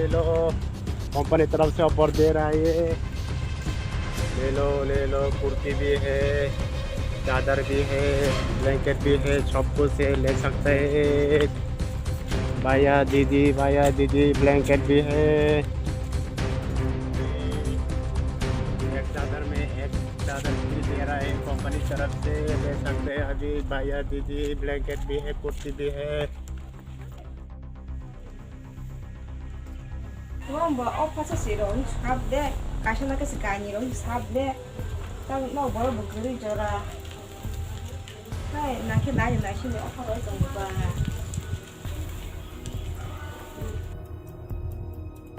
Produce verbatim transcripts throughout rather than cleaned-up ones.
ले लो, कंपनी तरफ से ऑफर दे रहा है ये। ले लो, ले लो, कुर्ती भी है, चादर भी है, ब्लैंकेट भी है, सब कुछ है, ले सकते हैं। भैया, दीदी, भैया, दीदी, ब्लैंकेट भी है। एक चादर में एक चादर फ्री दे रहा है कंपनी तरफ से, ले सकते हैं अभी। भैया, दीदी, ब्लैंकेट भी है, कुर्ती भी है। Wamba o phacha si rok sap de, kaisa na kaisa kainwi rok sap de. Tamo no borok bo kwrwi jora. Hai, nakhe nai nai sini o phacha tong ba.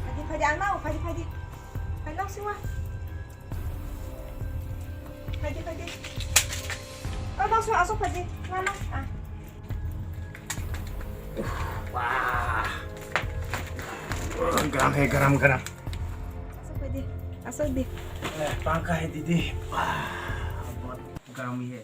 Phaidi, phaidi, ang nao, phaidi, phaidi. Phai nok siwa. Phaidi, phaidi. O nok siwa, asok phaidi. Mama, ah. Wah. गरम है, गरम, गरम। Asok phaidi. Asok di. ए, पंखा है दीदी। वाह, बहुत गर्मी है।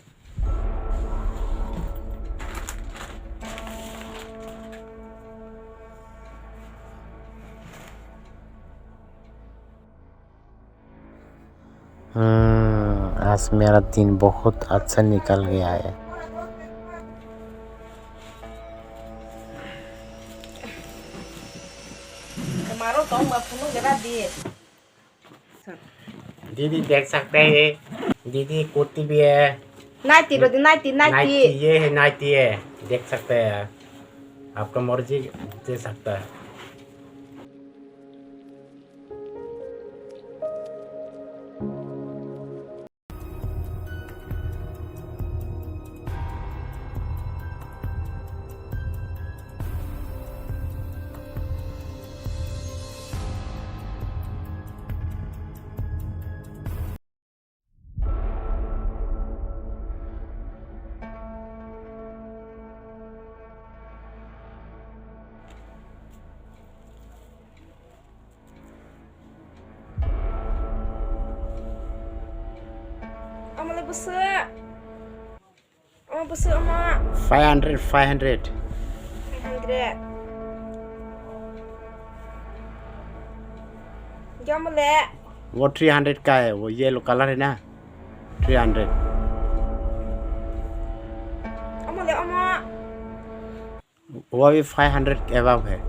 हम्म, आज मेरा दिन बहुत अच्छा निकल गया है। Maro tong ba phunuk gada di. दीदी देख सकते हैं, दीदी कुर्ती भी है। Naiti rodi, naiti, naiti. Nightie ये है, नाइटी है, देख सकते हैं, आपका मर्जी दे सकता है। Omo le bwswk. Omo bwswk omo. Five hundred, five hundred. Five hundred. Omo le. Wo three hundred ka hai, wo yellow color hai na. Three hundred. Omo le omo. Wo bhi five hundred above hai.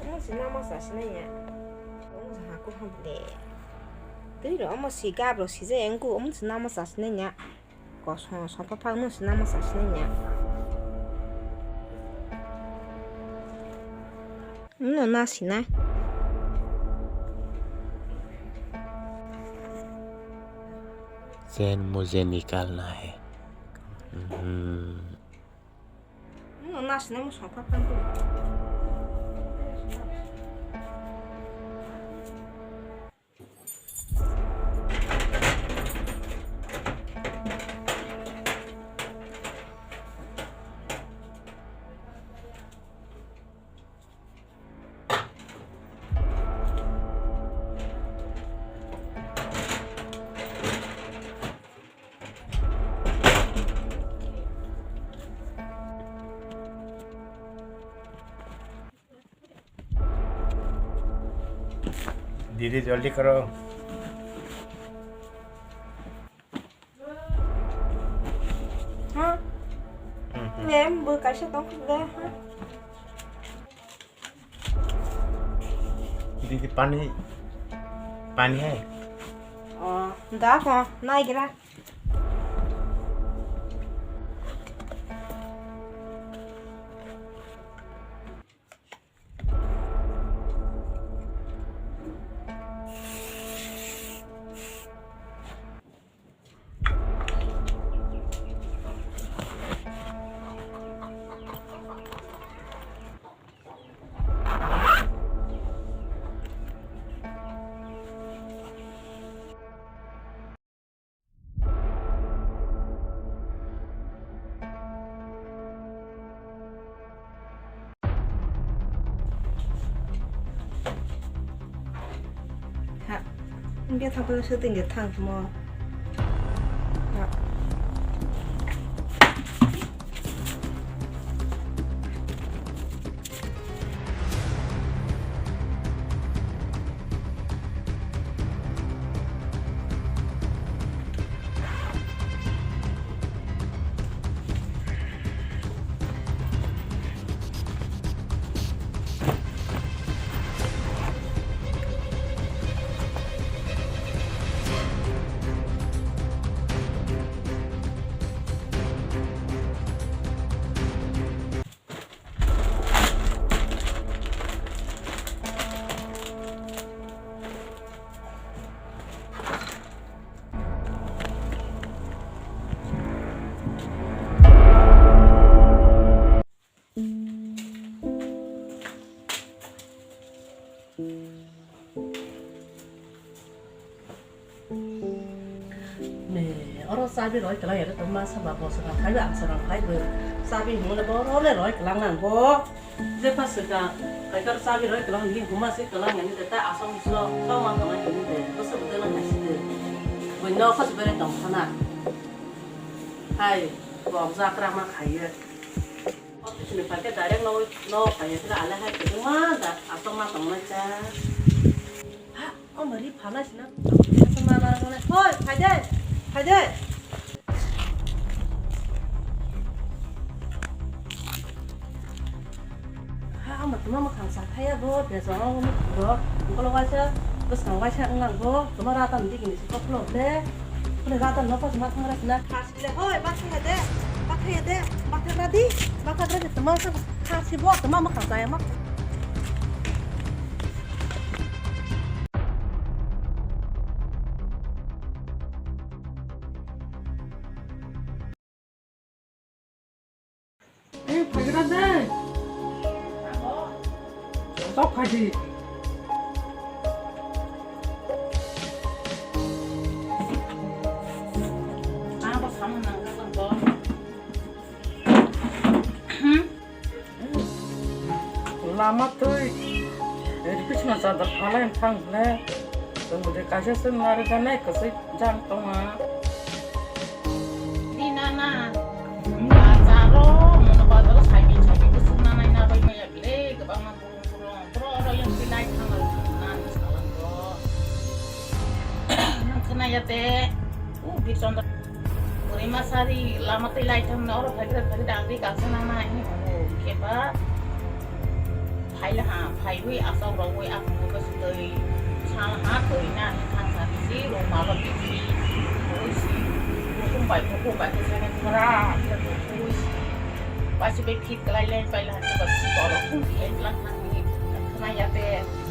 Omo si nama sa sinai ya. Omo sa haku ham de. Twi ro omo si gab ro si je engku omo si nama sa sinai ya. Kosom sopa phang no si nama sa sinai ya. No na sinai. चैन मुझे निकालना है। हम्म। No na sinai mo sopa phang. दीदी जल्दी करो। हाँ। हम्म, हम्म। ले, वो कैसे तो ले, हाँ। दीदी पानी, पानी है? ओ, दा को, ना गिरा। Ha, hingke thapalo se tingke thang mo. Ha. Me, oro chabi roi kwlai ere tongma saba bosora phaiba ang sora phaibo. Chabi hwnmano bo role roi kwlang nang bo. Je pa swkang, kaitor chabi roi kwlang ni huma se kwlang ni de ta asong so tongma tongma ni de. Bosa bwtwno hai si de. Buino khos bere tong khana. Hai, bok jakra ma khaiye. Office ni pake direct no, no khaiye, sila ale hai kwbangma da, asok ma tongmani cha. Ha, o mari phalai sina. Asok ma, ma, ma, hoi, phaide, phaide. Ha, ama tuma ma khang sa thaya bo, besa ma ma bro. Kolo waisa, bwskang waisa wnglang bo, tuma rata ni digi ni si koklo le. Kole rata no pas ma thang ra sina. Le hoi, ma thaya de, ma thaya de, ma thaya di, ma thaya de, tama sa, ha, si bo, tama ma khang saya ma. Eh, phagra de. Tok phaji. Abo samung nang ka tong ko. Lama twi ri bisna chadar phalai thang le. Tong de kaisa se nare da nai kwsai jang tonga. Di na na. Bazaro mono bazaro saibi saibi bwswk nanai nabai maya bile kwbangma burung burung. Bro oro yang pilai thang na ni salang bro. Nang khna ya te. U Birchandra. Bwrwi masari lama twi lai thang na oro phai phai phai dang ri kaksa nang na ni hongo keba. Phai la ha phai wi asok rok wi asok wi bwswk twi sal ha twi na ni thang sa si rok ma rok bisi wi si hukum bai hukum bai khe sene khora khe wi si bai si bai phit klai lai bai la ha ba si borok thung si lai lang thang ni khna ya te.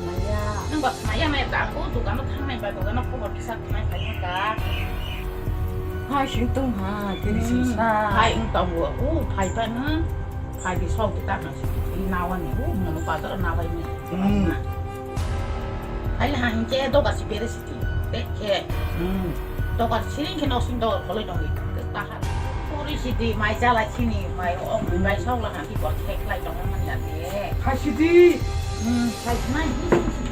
Maya. Nang ba khna ya maya ta ko dukan thang nai ba dukan khobor kisa khna phai ka. Hai sing tong ha kiri sing sa. Hai ung tong wo u phai ba na. Phai di sok di ta na si. Nawa ni u mono bazar nawa ni. Hmm. Hai ha hing ke doga si bere si di. Te ke. Hmm. Doga siring ke nok sing doga kholoi dong di. Ta ha. Puri si di mai jala sini mai o mai sok la ha ki bor khek lai dong man ya de. Hai si di. Hmm. Hai nai hi si si.